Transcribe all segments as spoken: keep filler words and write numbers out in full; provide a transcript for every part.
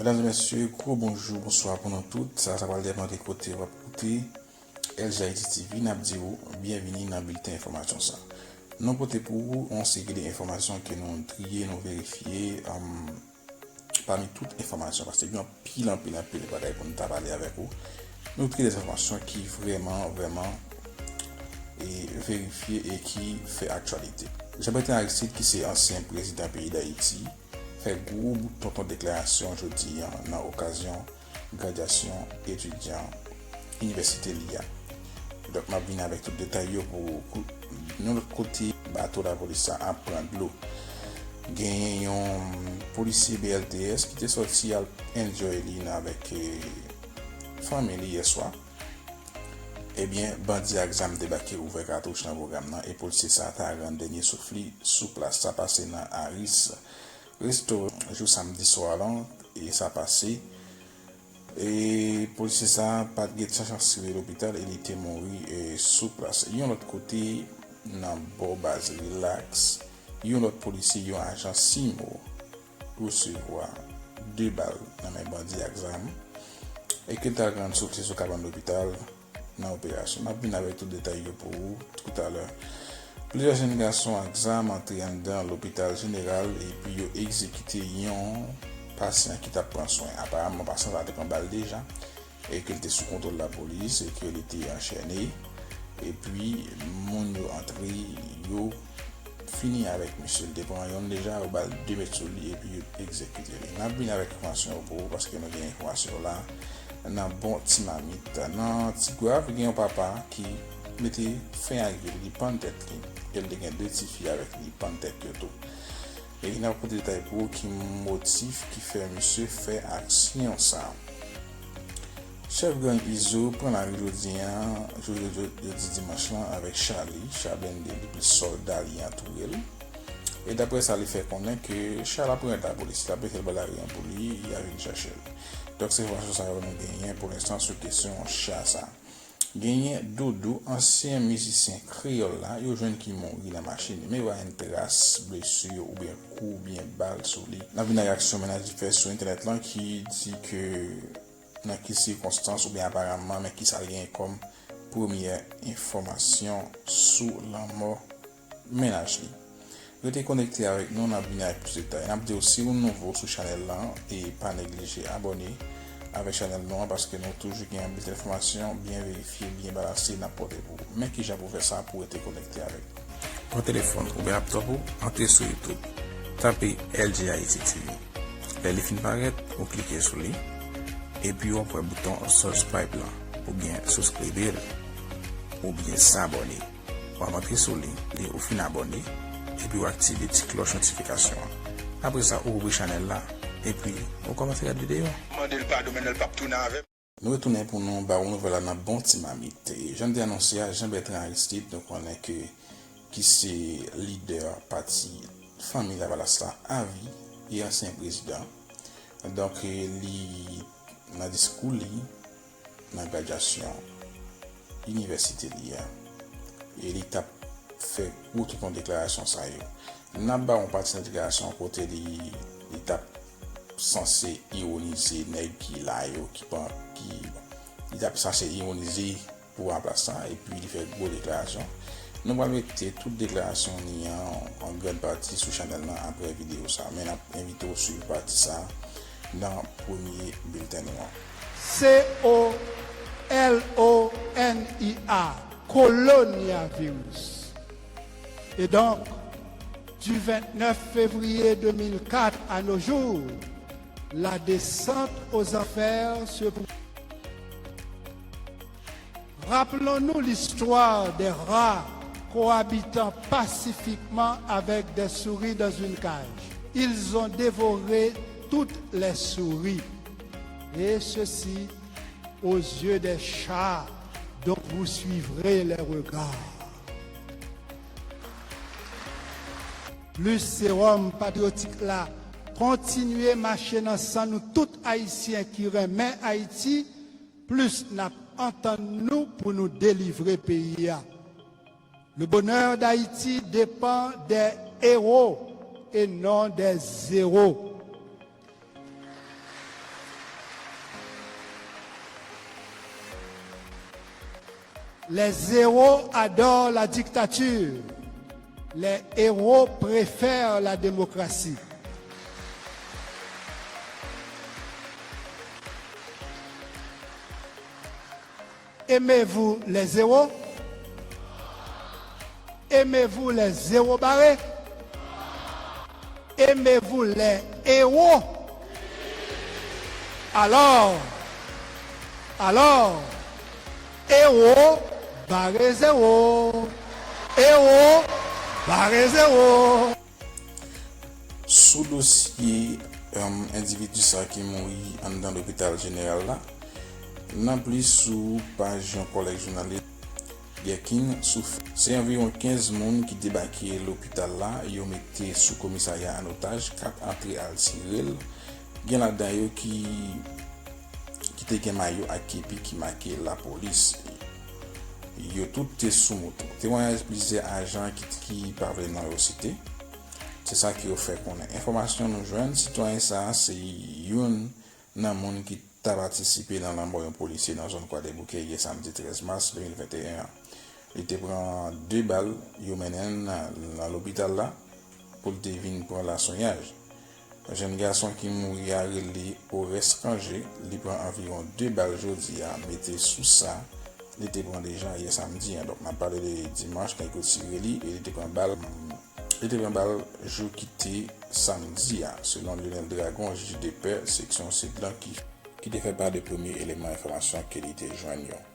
Medam e mesye, gwo bonjou, bonswa pou nou tout. Sa, sa pral depann de kote w ap koute L G Haiti T V, n ap di w byenvini nan bilten enfòmasyon sa. Nou pote pou ou yon seri de enfòmasyon ke nou triye, nou verifye, um, pami tout enfòmasyon, paske gen anpil, anpil, anpil bagay pou nou ta pale avèk ou. Nou triye de enfòmasyon ki vrèman, vrèman, e verifye e ki fè aktyalite. Jean Bertrand Aristide, ki se ansyen prezidan peyi Dayiti, fè gwo bout tonton deklarasyon jodi a nan okazyon gradyasyon etidyan inivèsite li a. Donk, m ap vin avèk tout detay yo pou, pou yon lòt kote, bato lapolis sa ap pran dlo. Genyen yon polisye B L T S ki te sòti al enjoy li nan avèk, eh, fanmi li yè swa. Ebyen, bandi ak zam debake ouvè katouch nan pwogram nan e polisye sa ta rann dènye souf li sou plas. Sa pase nan Aris Resto jou samdi swa lan e sa pase. E polisye sa pa t gen chans rive lopital e li te mouri, e, sou plas. Yon lòt kote, nan bò baz Relax, yon lòt polisye, yon ajan CIMO, resevwa de bal nan men bandi ak zam e ke l t al rann souf li sou kabann lopital nan operasyon. N ap vin avèk tout detay yo pou ou toutalè. Plizyè jèn gason ak zam antre anndan lopital jeneral epi yo egzekite yon pasyan ki t ap pran swen. Aparaman, pasyan sa te pran bal deja e ke l te sou kontwòl lapolis e ke li te anchène. Epi, moun yo antre, yo fini avèk misye. L te pran yonn deja, yo ba l de mèt sou li epi yo egzekite li. N ap vin avèk enfòmasyon yo pou ou paske nou gen enfòmasyon yo la nan bon ti mamit. Nan Tigwav, gen yon papa ki mete fen ak vi l, li pann tèt li. E l te gen de tifi avèk li, li pann tèt yo tou. E n ap pote detay pou ou ki motif ki fè misye fè aksyon sa. Chèf gang Izo pran lari jodi a, jodi, jodi dimanch lan, avèk cha li, cha blende li, plis sòlda li antoure l. E daprè sa li fè konnen ke cha la pran lapolis, l ap mete l bò lari an pou li, y a vin chache l. Donk, se enfòmasyon sa yo nou genyen pou lenstan sou kesyon cha sa. Genyen Dodo, ansyen mizisyen kreyòl la, yo jwenn ki mouri nan machin li, men pa gen tras blesi oubyen kou oubyen bal sou li. N ap vin nan reyaksyon mennaj li fè sou entènèt lan ki di ke nan ki sikonstans oubyen aparaman, men kisa l genyen kòm premyè enfòmasyon sou lanmò mennaj li. Rete konekte avèk nou, n ap vini avèk plis detay. N ap di w, si w nouvo sou chanèl lan, e pa neglije abòne avèk chanèl nou an, paske nou toujou gen anpil enfòmasyon byen verifye, byen balanse, n ap pote pou ou. Men kijan pou w fè sa pou w rete konekte avèk nou. Pran telefòn oubyen laptòp ou, antre sou YouTube, tape L G Haiti T V. Lè li fin parèt, ou klike sou li, epi w ap wè bouton subscribe lan, oubyen subscribe l, oubyen s'abonner. W ap antre sou li, lè ou fin abòne, epi w aktive ti klòch notifikasyon an. Apre sa, ou ouvri chanèl la, epi ou kòmanse gad videyo. Mande l padon, men l p ap tounen avè m. Nou retounen pou nou ba ou nouvèl la nan bon ti mamit. E jan m te anonse a, Jean Bertrand Aristide, nou konnen ke, ki se lidè pati Fanmi Lavalas la avi e ansyen prezidan. Donk, e li, nan diskou li, nan gradyasyon inivèsite li a, e li t ap fè gwo tonton deklarasyon sa yo. N ap ba w yon pati nan deklarasyon kote li, li t ap sanse ironize nèg ki la yo, ki pa, ki, li t ap sanse ironize pou ranplas la, epi li fè gwo deklarasyon. Nou pral mete tout deklarasyon li an, an grann pati sou chanèl lan apre videyo sa, men n ap envite w swiv pati sa nan premye bilten nou an. C O L O N I A, coronavirus. Et donc, du vingt-neuf février deux mille quatre à nos jours, la descente aux enfers se poursuit. Rappelons-nous l'histoire des rats cohabitant pacifiquement avec des souris dans une cage. Ils ont dévoré toutes les souris, et ceci aux yeux des chats dont vous suivrez les regards. Plis sewòm patriyotik la kontinye mache nan san nou tout Ayisyen ki renmen Ayiti, plis n ap antann nou pou nou delivre peyi a. Le bonheur d'Haïti dépend des héros et non des zéros. Les héros adorent la dictature. Les héros préfèrent la démocratie. Aimez-vous les héros? Aimez-vous les héros barrés? Aimez-vous les héros? Alors, alors, héros barré zéro. Héros barré zéro. Sou dosye um, endividi sa ki mouri anndan lopital jeneral la, nan plis sou paj yon kòlèg jounalis Gekin sou se anviwon kenz moun ki debake lopital la, yo mete sou komisarya an otaj, kat antre al tire l, gen ladan yo ki ki te gen mayo ak kepi ki make lapolis. Yo tout te sou moto. Temwayaj plizyè ajan ki, ki pa vle non yo site. Se sa ki yo fè konnen. Enfòmasyon nou jwenn, sitwayen sa a se youn nan moun ki ta patisipe nan lanmò yon polisye nan zòn Kwadèboukè yè samdi trèz mas de mil venteyen an. Li te pran de bal, yo mennen l nan, nan lopital la pou l te vin pran laswenyaj. Jèn gason ki mouri a rele Orès Kanje, li pran anviwon de bal jodi a, mete sou sa li te pran deja yè samdi a. Donk, n ap pale de dimanch, nèg yo tire li e li te pran bal, li te pran bal jou ki te samdi a, selon Lionel Dragon, jij de pè, seksyon Sid lan, ki, ki te fè pa de premye eleman enfòmasyon ke li te jwenn yo.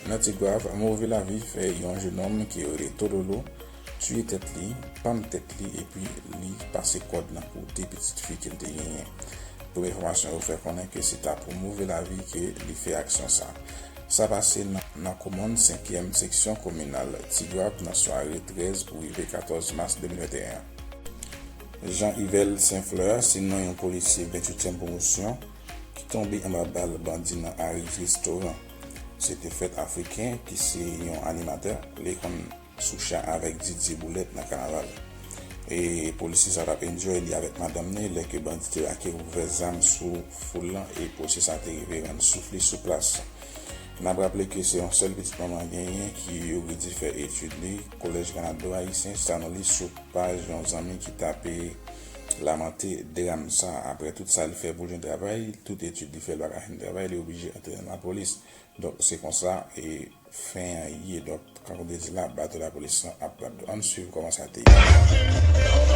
Nan Tigwav, move lavi fè yon jenòm ki yo rele Tololo tiye tèt li, pann tèt li epi li pase kòd nan kote pitit fi ke l te genyen. Premye enfòmasyon yo fè konnen ke se ta pou move lavi ke li fè aksyon sa. Sa pase nan, nan komòn senkyèm seksyon kominal Tigwav nan sware trèz pou rive katòz mas de mil venteyen an. Jean Yvel Saint Fleur se non yon polisye ventuityèm pwomosyon ki tonbe anba bal bandi nan Aris Restaurant. Se te fèt Afriken ki se yon animatè, li konn sou cha avèk Didier Boulette nan kanaval. E polisye sa t ap enjoy li avèk madanm ni lè ke bandi te lage ouvè zam sou foul lan e polisye sa te rive rann souf li sou plas. N ap raple ke se yon sèl pitit manman genyen ki yo redi fè etid li, Kolèj Kanado Ayisyen, sa nou li sou paj yon zanmi ki tape lamante dram sa. Apre tout sa l fè pou l jwenn travay, tout etid li fè l pa ka jwenn travay, li oblije antre nan lapolis. Donk se konsa e fen an ye. Donk, kankou m te di la, bato lapolis lan ap bat dlo. Ann swiv kòman sa te ye.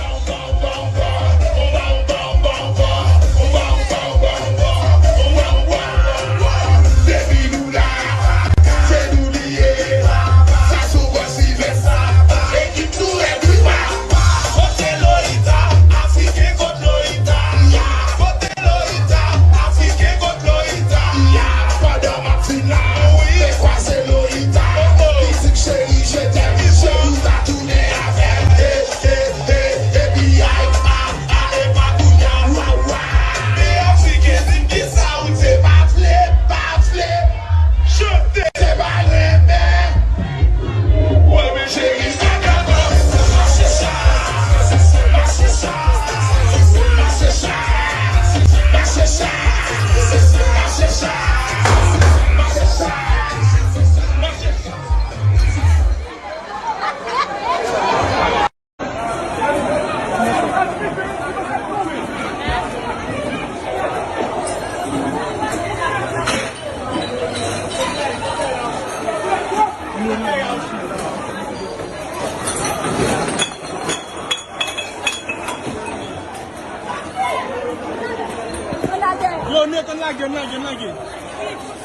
Yo, net, ann lage, ann lage, ann lage.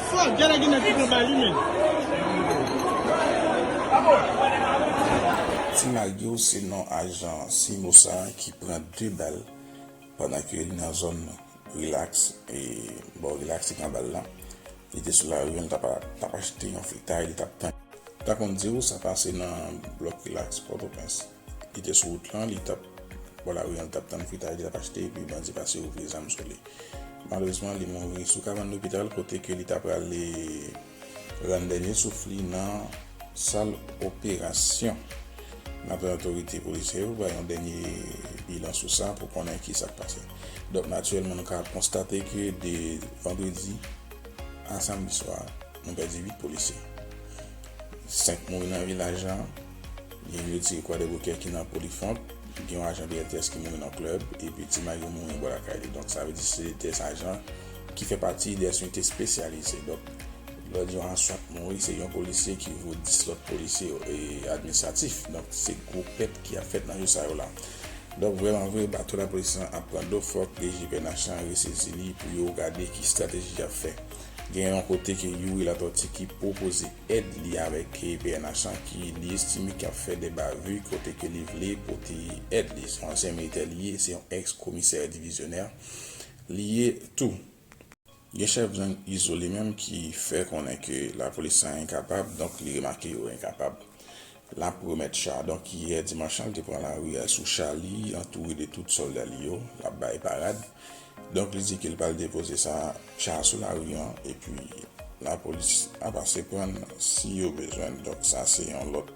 Fòk, gade ki nèg ki pran bal li menm. Ti Magyo se non ajan Simosa ki pran de bal pandan ke li nan zòn Relax, e bò Relax li pran bal lan. Li te sou lari an, li t ap, t ap achte yon fritay, li t ap tann. Ta konn di w sa pase nan blòk Relax Pòtoprens. Li te sou wout lan, li t ap bò lari an, li t ap tann fritay li t ap achte, epi bandi pase ouvri zam sou li. Malerezman, li mouri sou kabann lopital kote ke li ta prale rann dènye souf li nan sal operasyon. N ap tann otorite polisye yo bay yon dènye bilan sou sa pou konnen kisa k pase. Donk, natirèlman, nou ka konstate ke de vandredi a samdi swa, nou pèdi uit polisye. Senk mouri nan vilaj la. Gen yo tire Kwadèboukè ki nan Polifront. Gen yon ajan B L T S ki mouri nan klèb. Epi ti Mayo mouri anba lakay li. Donk, sa vle di se de ajan ki fè pati de unité spécialisée. Donk, lè yo di yon aswat mouri, se yon polisye ki voye dis lòt polisye e administratif. Donk, se gwo pèt ki ap fèt nan jou sa yo la. Donk, vrèman vre, bato lapolis lan ap pran dlo, fòk D G P N H lan resezi li pou yo gade ki estrateji y ap fè. Gen yon kote ke Youri Latortue ki pwopoze èd li avèk P N H lan, ki li estime k ap fè de bavi kote ke li vle pote èd li. Se yon ansyen militè li ye, se yon ex-commissaire divisionnaire li ye tou. Gen chèf gang Izo li menm ki fè konnen ke lapolis lan enkapab, donk li remake yo enkapab. L ap remèt cha. Donk, yè dimanch lan, li te pran lari a sou cha li, antoure de tout sòlda li yo, l ap bay parad. Donk, li di ke li pral depoze sa, cha a sou lari an, epi lapolis a pase pran si yo bezwen l. Donk, sa se yon lòt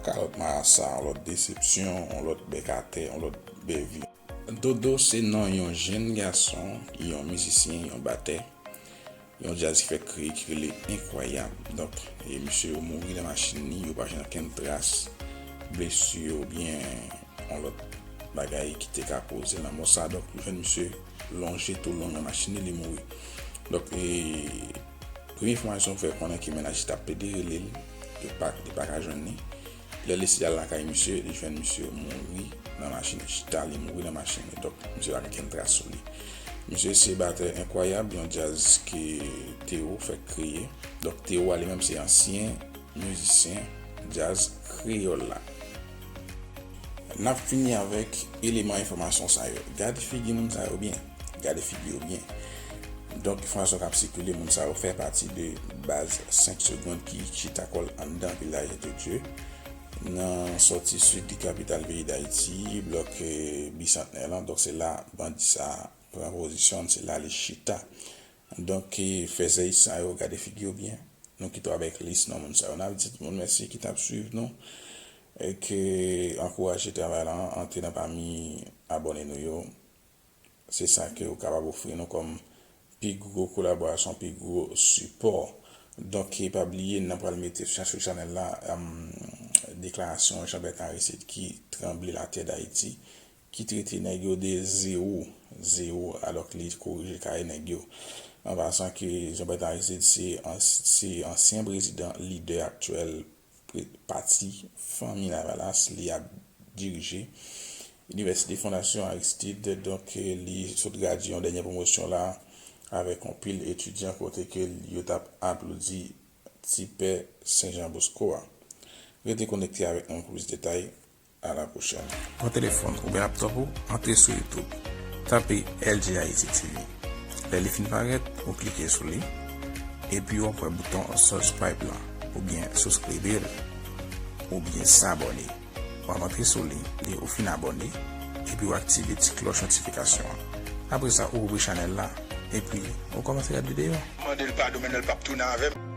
kalòt marasa, yon lòt desepsyon, yon lòt bèk atè, yon lòt bèvi. Dodo se non yon jenn gason, yon mizisyen, yon batè, yon djaz ki fèk kreye ki rele Enkwayab. Donk, e misye mouri nan machin li, yo pa jwenn okenn tras blesi oubyen yon lòt bagay ki te ka koze lanmò sa. Donk, yo jwenn misye lonje toulong nan machin li, li mouri. Donk, e, premye enfòmasyon fè konnen ke mennaj li t ap plede rele l, yo pa, li pa ka jwenn li. Lè li eseye al lakay misye, li jwenn misye mouri nan machin li. Chita, li mouri nan machin li. Donk, misye pa gen okenn tras sou li. Misye se batè Enkwayab, yon djaz ke Teo fèk kreye. Donk, Teo a li menm se ansyen mizisyen djaz kreyòl la. N ap fini avèk eleman enfòmasyon sa yo. Gade figi moun sa yo byen. Gade figi yo byen. Donk, enfòmasyon k ap sikile, moun sa yo fè pati de baz senk segonn ki chita kò l anndan vilaj de Dye, nan sòti sid di kapital peyi Dayiti, blòk, eh, Bisantnè lan. Donk, se la bandi sa pran pozisyon l, se la li chita. Donk, eh, fèzèy sa yo, gade figi yo byen. Nou kite w avèk lis non moun sa yo. N ap di tout moun mèsi ki t ap swiv nou. E ke ankouraje travay la, antre nan pami abòne nou yo. Se sa ke ou kapab ofri nou kòm pi gwo kolaborasyon, pi gwo sipò. Donk, e pa bliye, n ap pral mete sou chanèl la, em, deklarasyon Jean Bertrand Aristide ki tranble latè Dayiti, ki trete nèg yo de zewo, zewo, alò ke li korije kare nèg yo. An pasan ke Jean Bertrand Aristide se ans-, se ansyen prezidan, lidè aktyèl pre-, pati Fanmi Lavalas, li ap dirije Inivèsite Fondasyon Aristide. Donk, li sot gradye yon dènye pwomosyon la avèk yon pil etidyan kote ke yo t ap aplodi Ti Pè Sen Jan Bosko a. Rete konekte avèk nou pou plis detay. A la pwochèn. Pran telefòn oubyen laptòp ou, antre sou YouTube. Tape L G Haiti T V. Lè li fin parèt, ou klike sou li, epi w ap wè bouton subscribe lan, oubyen souskribir, oubyen sabòne. W ap antre sou li, lè ou fin abòne, epi w aktive ti klòch notifikasyon an. Apre sa, ou ouvri chanèl la, epi ou kòmanse gade videyo. Mande l padon, men l p ap tounen avè m.